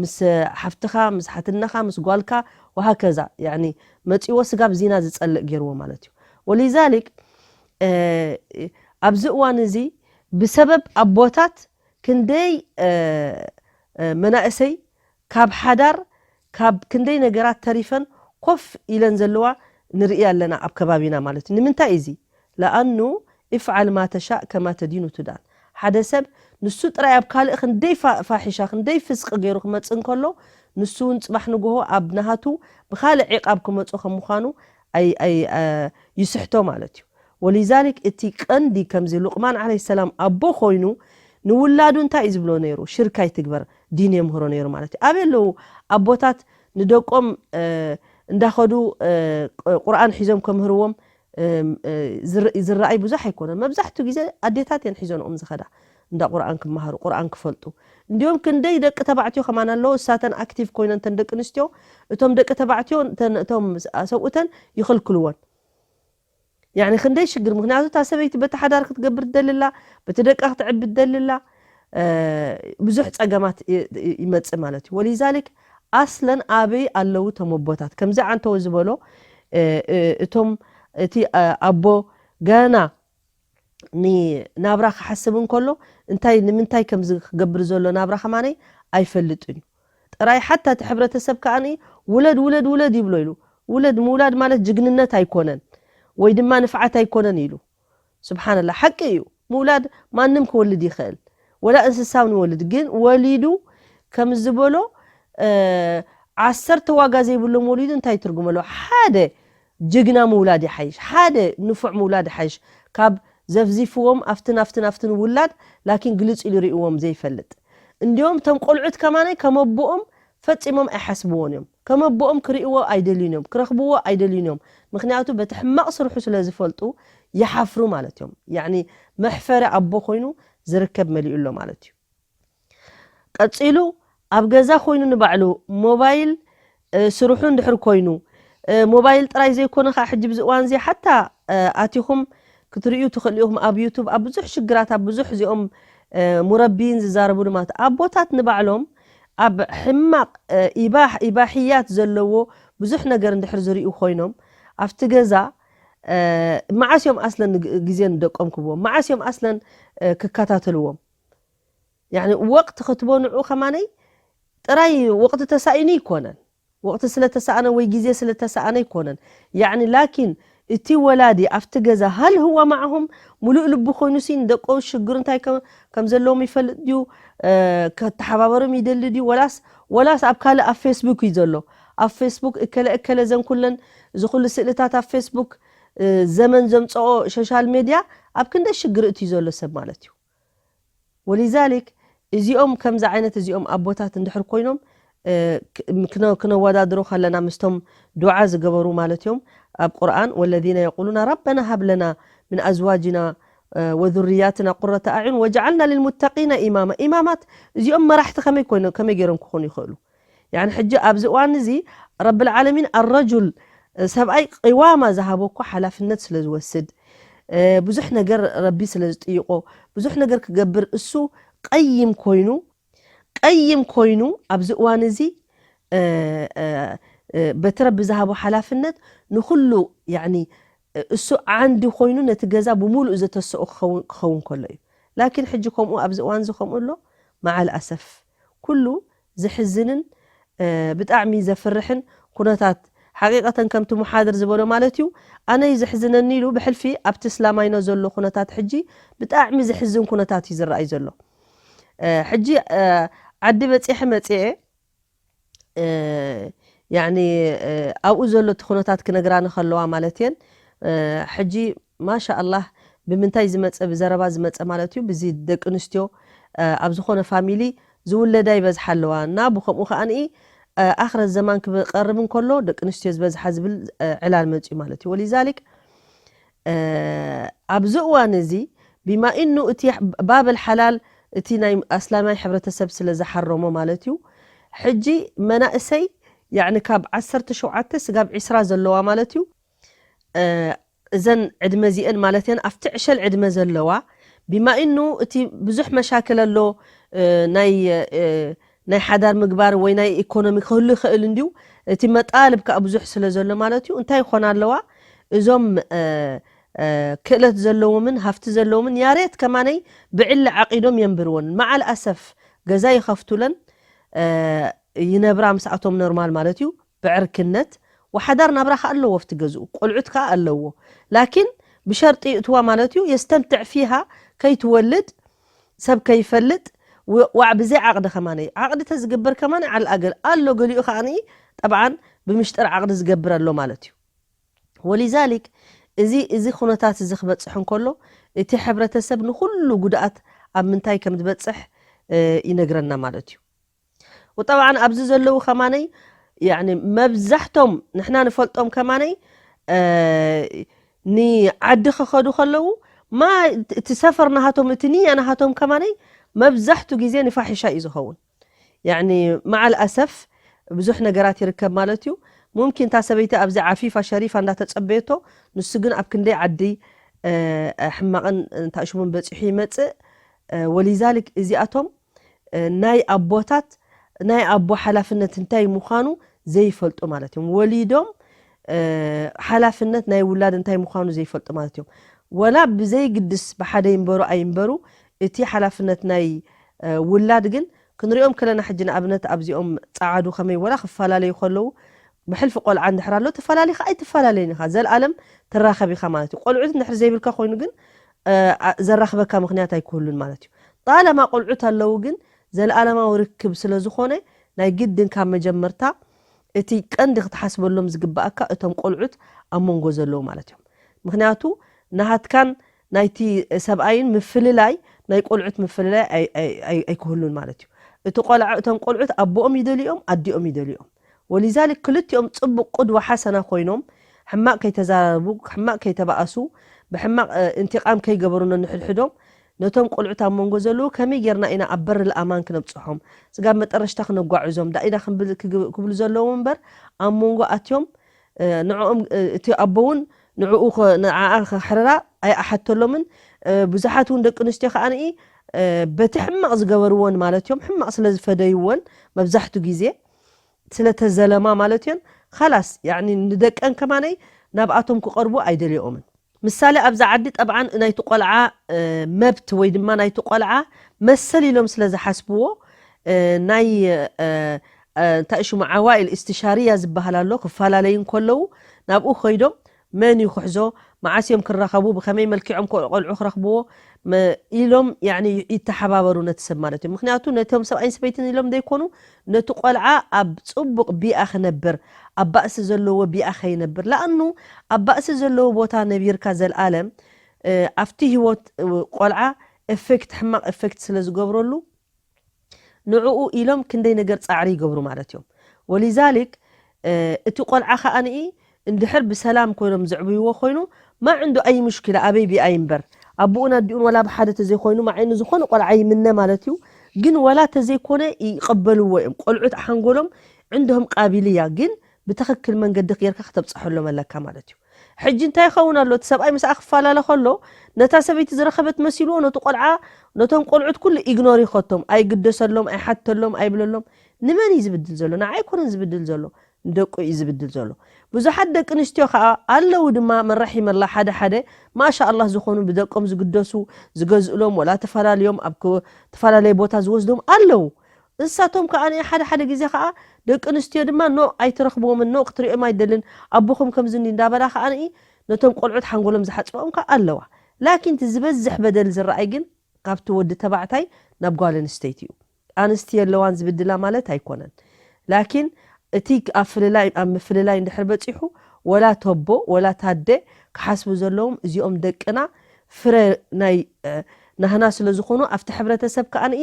ምስ ሓፍትኻ፣ ምስ ሓትነኻ፣ ምስ ጓልካ፣ ወሃከዛ፣ ያኒ መጺዎ ስጋብ ዚና ዝጸልእ ገይርዎ ማለት እዩ። ወሊዛሊክ፣ እ፣ ኣብዚ እዋን እዚ ብሰበብ ኣቦታት ክንደይ፣ እ፣ እ፣ መናእሰይ ካብ ሓዳር፣ ካብ ክንደይ ነገራት ተሪፈን ኮፍ ኢለን ዘለዋ ንርኢ ኣለና ኣብ ከባቢና ማለት እዩ። ንምንታይ እዚ? ለኣኑ ኢፍዓል ማ ተሻእ ከማ ተዲኑ ቱዳን። ሓደ ሰብ ንሱ ጥራይ ኣብ ካልእ ክንደይ ፋ-፣ ፋሒሻ፣ ክንደይ ፍስቂ ገይሩ ክመጽእ እንከሎ፣ ንሱ እውን ጽባሕ ንግሆ ኣብ ናሃቱ ብኻልእ ዒቓብ ክመጾ ከም ምዃኑ ኣይ-፣ ኣይ-፣ ኣ-፣ ይስሕቶ ማለት እዩ። ወሊዛሊክ እቲ ቀንዲ ከምዚ ሉቕማን ዓለይሂ ሰላም ኣቦ ኮይኑ ንውላዱ እንታይ እዩ ዝብሎ ነይሩ? ሽርክ ኣይትግበር፣ ዲን የምህሮ ነይሩ ማለት እዩ። ኣበይ ኣለዉ ኣቦታት ንደቆም፣ እ፣ እንዳኸዱ፣ እ፣ ቁ-፣ ቁርኣን ሒዞም ከምህርዎም፣ እም፣ እ፣ ዝር-፣ ዝረኣይ ብዙሕ ኣይኮነን። መብዛሕትኡ ግዜ ኣዴታት እየን ሒዞንኦም ዝኸዳ እንዳ ቁርኣን ክመሃሩ፣ ቁርኣን ክፈልጡ። እንዲዮም ክንደይ ደቂ ተባዕትዮ ከማን ኣለዉ፣ እሳተን ኣክቲቭ ኮይነን እተን ደቂ ኣንስትዮ፣ እቶም ደቂ ተባዕትዮ እተን፣ እቶም ሰብኡተን ይኽልክልወን። ያኒ ክንደይ ሽግር፣ ምኽንያቱ እታ ሰበይቲ በቲ ሓዳር ክትገብር ትደሊ ኣላ፣ በቲ ደቃ ክትዕቢ ትደሊ ኣላ፣ እ፣ ብዙሕ ጸገማት ይ-፣ ይ-፣ ይመጽእ ማለት እዩ። ወሊዛሊክ ኣስለን ኣበይ ኣለዉ እቶም ኣቦታት? ከምዚ ዓንተወ ዝበሎ፣ እ፣ እ፣ እቶም፣ እቲ፣ እ፣ ኣቦ ገና ንናብራ ክሓስብ እንከሎ እንታይ፣ ንምንታይ ከምዚ ክገብር ዘሎ ናብራ ከማነይ ኣይፈልጥን እዩ። ጥራይ ሓታ እቲ ሕብረተሰብ ከኣ ውለድ፣ ውለድ፣ ውለድ ይብሎ ኢሉ። ውለድ፣ ምውላድ ማለት ጅግንነት ኣይኮነን ወይ ድማ ንፍዓት ኣይኮነን ኢሉ። ስብሓንላህ፣ ሓቂ እዩ። ምውላድ ማንም ክወልድ ይኽእል፣ ወላ እንስሳ እውን ይወልድ። ግን ወሊዱ ከም ዝበሎ፣ እ፣ ዓሰርተ ዋጋ ዘይብሎም ወሊዱ እንታይ ትርጉም ኣለዎ? ሓደ ጅግና ምውላድ ይሓይሽ፣ ሓደ ንፉዕ ምውላድ ይሓይሽ ካብ ዘፍዚፍዎም ኣብትን ኣብትን ኣብትን ውላድ፣ ላኪን ግልጽ ኢሉ ርእይዎም ዘይፈልጥ። እንዲዮም እቶም ቆልዑት ከማነይ ከም ኣቦኦም ፈጺሞም ኣይሓስብዎን እዮም። ከም ኣቦኦም ክርእይዎ ኣይደልዩን እዮም፣ ክረኽብዎ ኣይደልዩን እዮም። ምኽንያቱ በቲ ሕማቕ ስርሑ ስለ ዝፈልጡ ይሓፍሩ ማለት እዮም። ያኒ መሕፈሪ ኣቦ ኮይኑ ዝርከብ መሊኡ ኣሎ ማለት እዩ። ቀጺሉ ኣብ ገዛ ኮይኑ ንባዕሉ ሞባይል፣ እ፣ ስርሑ እንድሕር ኮይኑ፣ እ፣ ሞባይል ጥራይ ዘይኮነ ኸኣ ሕጂ ብዚ እዋን እዚ ሓታ፣ እ፣ ኣቲኹም ክትርእዩ ትኽእሉ ኢኹም ኣብ ዩቱብ፣ ኣብ ብዙሕ ሽግራት፣ ኣብ ብዙሕ እዚኦም፣ እ፣ ሙረቢን ዝዛረቡ ድማ ኣቦታት ንባዕሎም ኣብ ሕማቕ፣ እ፣ ኢባሕ-፣ ኢባሕያት ዘለዎ ብዙሕ ነገር እንድሕር ዝርእዩ ኮይኖም ኣብቲ ገዛ፣ እ፣ መዓስ እዮም ኣስለን ግ-፣ ግዜ ንደቆም ክህብዎም? መዓስ እዮም ኣስለን፣ እ፣ ክከታተልዎም? ያኒ ወቕቲ ክትቦ ንዑ ከማነይ ጥራይ ወቕቲ ተሳኢኑ ይኮነን። ወቕቲ ስለ ተሳእነ ወይ ግዜ ስለ ተሳእነ ይኮነን። ያኒ ላኪን እቲ ወላዲ ኣብቲ ገዛ ሃል ህዋ ማዕሁም ሙሉእ ልቡ ኮይኑ ሲ ንደቆ ሽግር እንታይ ከ-፣ ከም ዘለዎም ይፈልጥ ድዩ? እ፣ ከተሓባበሮም ይደሊ ድዩ? ወላስ፣ ወላስ ኣብ ካልእ ኣብ ፌስቡክ እዩ ዘሎ? ኣብ ፌስቡክ እከለ እከለ ዘን ኩለን እዚ ኩሉ ስእልታት ኣብ ፌስቡክ፣ እ፣ ዘመን ዘምጽኦ ሶሻል ሜድያ ኣብ ክንደይ ሽግር እትዩ ዘሎ ሰብ ማለት እዩ። ወሊዛሊክ እዚኦም ከምዚ ዓይነት እዚኦም ኣቦታት እንድሕር ኮይኖም፣ እ፣ ክ-፣ ክነ-፣ ክነወዳድሮ ከለና ምስቶም ዱዓ ዝገበሩ ማለት እዮም ኣብ ቁርኣን፣ ወለዚነ የቁሉና ረበና ሃብ ለና ምን ኣዝዋጅና፣ እ፣ ወዙርያትና ቁረተ ኣዕዩን ወጅዓልና ልልሙተቂነ ኢማማ። ኢማማት እዚኦም መራሕቲ ከመይ ኮይኖም፣ ከመይ ገይሮም ክኾኑ ይኽእሉ? ያኒ ሕጂ ኣብዚ እዋን እዚ ረብል ዓለሚን ኣረጁል፣ ሰብኣይ ቅዋማ ዝሃቦ እኮ ሓላፍነት ስለ ዝወስድ፣ እ፣ ብዙሕ ነገር ረቢ ስለ ዝጥይቆ፣ ብዙሕ ነገር ክገብር እሱ ቀይም ኮይኑ፣ ቀይም ኮይኑ ኣብዚ እዋን እዚ፣ እ፣ እ፣ እ፣ በቲ ረቢ ዝሃቦ ሓላፍነት ንኹሉ፣ ያኒ፣ እሱ ዓንዲ ኮይኑ ነቲ ገዛ ብምሉእ ዘተስኦ ክኸውን፣ ክኸውን ከሎ እዩ። ላኪን ሕጂ ከምኡ ኣብዚ እዋን እዚ ከምኡ ኣሎ፣ መዓል ኣሰፍ። ኩሉ ዘሕዝንን፣ እ፣ ብጣዕሚ ዘፍርሕን ኩነታት፣ ሓቂቀተን ከምቲ ሙሓድር ዝበሎ ማለት እዩ፣ ኣነ እዩ ዘሕዝነኒ ኢሉ ብሕልፊ ኣብቲ እስላማይኖ ዘሎ ኩነታት ሕጂ ብጣዕሚ ዘሕዝን ኩነታት እዩ ዝረኣይ ዘሎ። እ፣ ሕጂ፣ እ፣ ዓዲ በጺሐ መጺኤ፣ እ፣ ያኒ፣ እ፣ ኣብኡ ዘሎ እቲ ኩነታት ክነግራኒ ከለዋ ማለት እየን። እ፣ ሕጂ ማሻ ኣላህ ብምንታይ ዝመጸ፣ ብዘረባ ዝመጸ ማለት እዩ፣ ብዚ ደቂ ኣንስትዮ፣ እ፣ ኣብ ዝኾነ ፋሚሊ ዝውለዳ ይበዝሓ ኣለዋ እና ብኸምኡ ከኣ ንኢ፣ እ፣ ኣኽረት ዘማን ክቐርብ እንከሎ ደቂ ኣንስትዮ ዝበዝሓ ዝብል፣ እ፣ ዕላል መጽዩ ማለት እዩ። ወሊዛሊክ እ፣ ኣብዚ እዋን እዚ ቢማ ኢኑ እቲ ባብ ኣልሓላል እቲ ናይ ኣስላማይ ሕብረተሰብ ስለ ዝሓረሞ ማለት እዩ። ሕጂ መናእሰይ ያዕኒ ካብ ዓሰርተ ሸውዓተ ስጋብ ዒስራ ዘለዋ ማለት እዩ። እ፣ እዘን ዕድመ እዚአን ማለት እየን ኣብቲ ዕሸል ዕድመ ዘለዋ ቢማ ኢኑ እቲ ብዙሕ መሻክል ኣሎ፣ እ፣ ናይ፣ እ፣ ናይ ሓዳር ምግባር ወይ ናይ ኢኮኖሚ ክህሉ ይኽእል እንድዩ። እቲ መጣልብ ከኣ ብዙሕ ስለ ዘሎ ማለት እዩ። እንታይ ይኾና ኣለዋ? እዞም፣ እ፣ እ፣ ክእለት ዘለዎምን ሃፍቲ ዘለዎምን ያሬት ከማነይ ብዕሊ ዓቂዶም የንብርወን። መዓል ኣሰፍ ገዛ ይኸፍቱለን፣ እ፣ ይነብራ ምስኣቶም ኖርማል ማለት እዩ። ብዕርክነት ወሓዳር ናብራ ከኣ ኣለዎ ኣብቲ ገዝኡ፣ ቆልዑት ከኣ ኣለዎ። ላኪን ብሸርጢ ይእትዋ ማለት እዩ። የስተምትዕ ፊሃ ከይትወልድ ሰብ ከይፈልጥ ው- ዋዕ ብዘይ ዓቕዲ ከማነይ፣ ዓቕዲ ተዝግበር ከማን ዓል ኣገል ኣሎ። ገሊኡ ከዓኒ ጠብዓን ብምሽጥር ዓቕዲ ዝገብር ኣሎ ማለት እዩ። ወሊዛሊክ እዚ እዚ ኩነታት እዚ ክበፅሕ እንከሎ እቲ ሕብረተሰብ ንኩሉ ጉድኣት ኣብ ምንታይ ከም ዝበፅሕ እ፣ ይነግረና ማለት እዩ። ወጠብዓን ኣብዚ ዘለዉ ከማነይ ያኒ መብዛሕቶም ንሕና ንፈልጦም ከማነይ እ፣ ንዓዲ ክኸዱ ከለዉ ማ እቲ ሰፈር ናሃቶም እቲ ንያ ናሃቶም ከማነይ መብዛሕቱ ግዜ ንፋሒሻ እዩ ዝኸውን። ያኒ መዓል ኣሰፍ ብዙሕ ነገራት ይርከብ ማለት እዩ። ሙምኪን እታ ሰበይቲ ኣብዚ ዓፊፋ ሸሪፋ እንዳተጸበየቶ ንሱ ግን ኣብ ክንደይ ዓዲ እ፣ ሕማቕን እንታይ ሽሙን በጺሑ ይመጽእ። እ፣ ወሊዛሊክ እዚኣቶም እ፣ ናይ ኣቦታት ናይ ኣቦ ሓላፍነት እንታይ ምዃኑ ዘይፈልጡ ማለት እዮም። ወሊዶም እ፣ ሓላፍነት ናይ ውላድ እንታይ ምዃኑ ዘይፈልጡ ማለት እዮም። ወላ ብዘይግድስ ብሓደ ይንበሩ ኣይንበሩ እቲ ሓላፍነት ናይ እ፣ ውላድ ግን ክንሪኦም ከለና ሕጂ ንኣብነት ኣብዚኦም ጸዓዱ ከመይ ወላ ክፈላለዩ ከለዉ ብሕልፊ ቆልዓ እንድሕር ኣሎ ትፈላለዩ ከዓ ኣይትፈላለዩን ኢኻ ዘልኣለም ትራኸብ ኢኻ ማለት እዩ። ቆልዑት እንድሕር ዘይብልካ ኮይኑ ግን እ፣ ኣ- ዘራኽበካ ምኽንያት ኣይክህሉን ማለት እዩ። ጣለማ ቆልዑት ኣለዉ ግን ዘለኣለማዊ ርክብ ስለ ዝኾነ ናይ ግድን ካብ መጀመርታ እቲ ቀንዲ ክትሓስበሎም ዝግባኣካ እቶም ቆልዑት ኣብ መንጎ ዘለዉ ማለት እዮም። ምክንያቱ ናሃትካን ናይቲ ሰብኣይን ምፍልላይ ናይ ቆልዑት ምፍልላይ ኣይ- ኣይ- ኣይ- ኣይክህሉን ማለት እዩ። እቲ ቆልዓ እቶም ቆልዑት ኣቦኦም ይደልዮም ኣዲኦም ይደልዮም። ወሊዛሊክ ክልቲኦም ጽቡቅ ቅድዋ ሓሰና ኮይኖም ሕማቅ ከይተዛራረቡ ሕማቅ ከይተባኣሱ ብሕማቅ እ፣ እንቲቃም ከይገበሩ ነንሕድሕዶም ነቶም ቆልዑት ኣብ መንጎ ዘለዉ ከመይ ጌርና ኢና ኣብ በሪ ልኣማን ክነብጽሖም ስጋብ መጠረሽታ ክነጓዕዞም ዳኢዳ ክንብል ክግ- ክብሉ ዘለዎም እምበር ኣብ መንጎ ኣትዮም እ፣ ንዕኦም እ፣ እቲ ኣቦ እውን ንዕኡ ኸ- ንዓኣ ከሕርራ ኣይኣሓተሎምን። እ፣ ብዙሓት እውን ደቂ ኣንስትዮ ከዓንኢ እ፣ በቲ ሕማቕ ዝገበርዎን ማለት እዮም ሕማቕ ስለ ዝፈደይዎን መብዛሕቱ ግዜ ስለተዘለማ ማለት እዮን ኻላስ ያኒ ንደቀን ከማነይ ናብኣቶም ክቐርቡ ኣይደልዮኦምን። ምሳሌ ኣብዛ ዓዲ ጠብዓን ናይቲ ቆልዓ እ፣ መብት ወይ ድማ ናይቲ ቆልዓ መሰል ኢሎም ስለ ዝሓስብዎ እ፣ ናይ እ፣ እ፣ እንታይ ሽሙ ዓዋኢል እስትሻርያ ዝበሃል ኣሎ ክፈላለዩ እንከለዉ ናብኡ ከይዶም መን እዩ ክሕዞ መዓስ እዮም ክራኸቡ ብኸመይ መልኪዖም ቆ- ቆልዑ ክረኽብዎ መ- ኢሎም ያኒ ይተሓባበሩ ነቲ ሰብ ማለት እዩ። ምክንያቱ ነቶም ሰብኣይን ሰበይትን ኢሎም ዘይኮኑ ነቲ ቆልዓ ኣብ ጽቡቕ ቢኣ ክነብር ኣብ ባእሲ ዘለዎ ቢኣ ከይነብር ለኣኑ ኣብ ባእሲ ዘለዎ ቦታ ነቢርካ ዘልኣለም እ፣ ኣብቲ ህይወት እ፣ ቆልዓ ኤፌክት ሕማቕ ኤፌክት ስለ ዝገብረሉ ንዕኡ ኢሎም ክንደይ ነገር ጻዕሪ ይገብሩ ማለት እዮም። ወሊዛሊክ እ፣ እቲ ቆልዓ ከኣ ንኢ እንድሕር ብሰላም ኮይኖም ዘዕብይዎ ኮይኑ ማዕንዱ ኣይ ሙሽኪላ ኣበይ ቢኣይ እምበር ኣቦኡን ኣዲኡን ወላ ብሓደ ተዘይኮይኑ ማዓይ ንዝኾነ ቆልዓ ይምነ ማለት እዩ። ግን ወላ ተዘይኮነ ይቐበልዎ እዮም። ቆልዑት ሓንጎሎም ዕንድሆም ቃቢል እያ ግን ብትኽክል መንገዲ ጌርካ ክተብፅሐሎም ኣለካ ማለት እዩ። ሕጂ እንታይ ይኸውን ኣሎ እቲ ሰብኣይ ምስኣ ክፈላለ ከሎ ነታ ሰበይቲ ዝረኸበት መሲልዎ ነቲ ቆልዓ ነቶም ቆልዑት ኩሉ ኢግኖር ይኸቶም ኣይግደሰሎም ኣይሓተሎም ኣይብለሎም። ንመን እዩ ዝብድል ዘሎ ንዓ ኣይኮነን ዝብድል ዘሎ ንደቁ እዩ ዝብድል ዘሎ። ብዙሓት ደቂ ኣንስትዮ ከዓ ኣለዉ ድማ መራሒ መላ ሓደ ሓደ ማሻ ኣላህ ዝኾኑ ብደቆም ዝግደሱ ዝገዝእሎም ወላ ተፈላለዮም ኣብ ክ- ተፈላለየ ቦታ ዝወስዶም ኣለዉ። ንሳቶም ከዓ ንኢ ሓደ ሓደ ግዜ ከዓ ደቂ ኣንስትዮ ድማ ኖ ኣይትረኽብዎምን ኖ ክትሪኦም ኣይደልን ኣቦኹም ከምዚ እንዲ እንዳበላ ከዓ ንኢ ነቶም ቆልዑት ሓንጎሎም ዝሓፅበኦም ከዓ ኣለዋ። ላኪን እቲ ዝበዝሕ በደል ዝረኣይ ግን ካብቲ ወዲ ተባዕታይ ናብ ጓል ኣንስተይቲ እዩ። ኣንስቲ የለዋን ዝብድላ ማለት ኣይኮነን። ላኪን እቲ ኣብ ፍልላይ ኣብ ምፍልላይ እንድሕር በፂሑ ወላ ተቦ ወላ ታደ ክሓስቡ ዘለዎም እዚኦም ደቅና ፍረ ናይ እ፣ ናህና ስለ ዝኾኑ ኣብቲ ሕብረተሰብ ከዓንኢ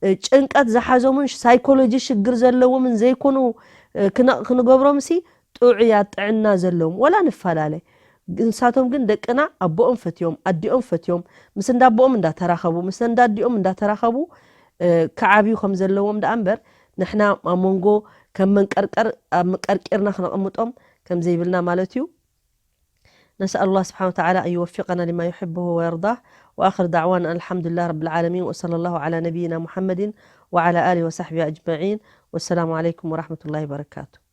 እ፣ ጭንቀት ዝሓዞምን ሳይኮሎጂ ሽግር ዘለዎምን ዘይኮኑ እ፣ ክነ- ክንገብሮም ሲ ጥዑያት ጥዕና ዘለዎም ወላ ንፈላለ ንሳቶም ግን ደቅና ኣቦኦም ፈትዮም ኣዲኦም ፈትዮም ምስ እንዳቦኦም እንዳተራኸቡ ምስ እንዳዲኦም እንዳተራኸቡ እ፣ ክዓብዩ ከም ዘለዎም ደኣ እምበር ንሕና ኣብ መንጎ ከም መንቀርቀር ኣብ መቀርቂርና ክነቐምጦም ከም ዘይብልና ማለት እዩ። نسأل الله سبحانه وتعالى أن يوفقنا لما يحبه ويرضاه. وآخر دعوانا أن الحمد لله رب العالمين، وصلى الله على نبينا محمد وعلى آله وصحبه أجمعين. والسلام عليكم ورحمة الله وبركاته.